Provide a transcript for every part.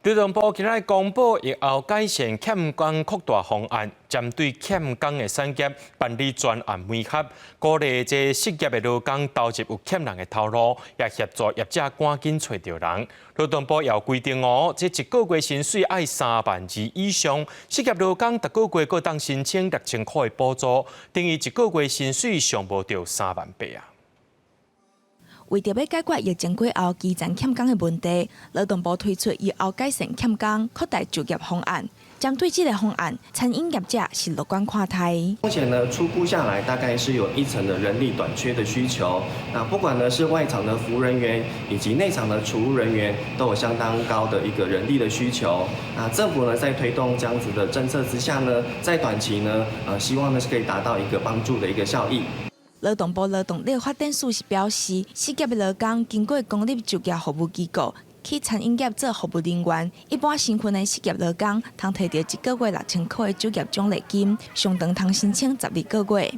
勞動部今日公布疫後改善欠工擴大方案，針對欠工的產業辦理專案媒合，鼓勵這失業的勞工投入有欠人的頭路，也協助業者趕緊揣著人。勞動部也有規定哦，這一個月薪水愛3萬2以上，失業勞工逐個月閣當申請6000塊的補助，等於一個月薪水上無著3萬8啊。為著欲解決疫情過後基層欠工的問題，勞動部推出疫後改善欠工擴大就業方案。針對這个方案，餐飲業者是樂觀看待。目前呢，初估下來大概是有一成的人力短缺的需求。那不管呢是外場的服務人員以及內場的廚務人員，都有相當高的一個人力的需求。那政府呢在推動這樣子的政策之下呢，在短期呢，希望呢是可以達到一個幫助的一個效益。勞動部勞動力發展署是表示，失業的勞工經過公立就業服務機構去餐飲業做服務人員，一般身份的失業勞工，通提著一個月6000塊的就業獎勵金，上長通申請12個月。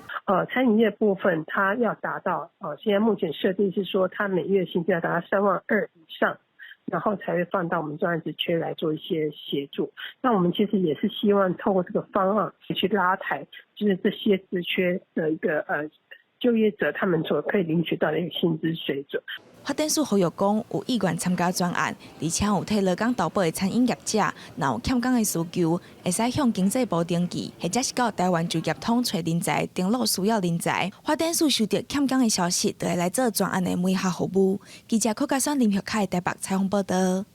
餐飲業部分，它要達到，現在目前設定是說，它每月薪資要達到3萬2以上，然後才會放到我們專案職缺來做一些協助。那我們其實也是希望透過這個方案去拉抬，就是這些職缺的一個就業者他們所可以領取到的一個薪資水準。發展署呼籲講，有意願參加專案，而且有替勞工投保的餐飲業者，若有欠工的需求，會使向經濟部登記，或者是到台灣就業通揣人才，登錄需要人才。發展署收著欠工的消息，就會來做專案的媒合服務。記者柯家選林玉凱台北採訪報道。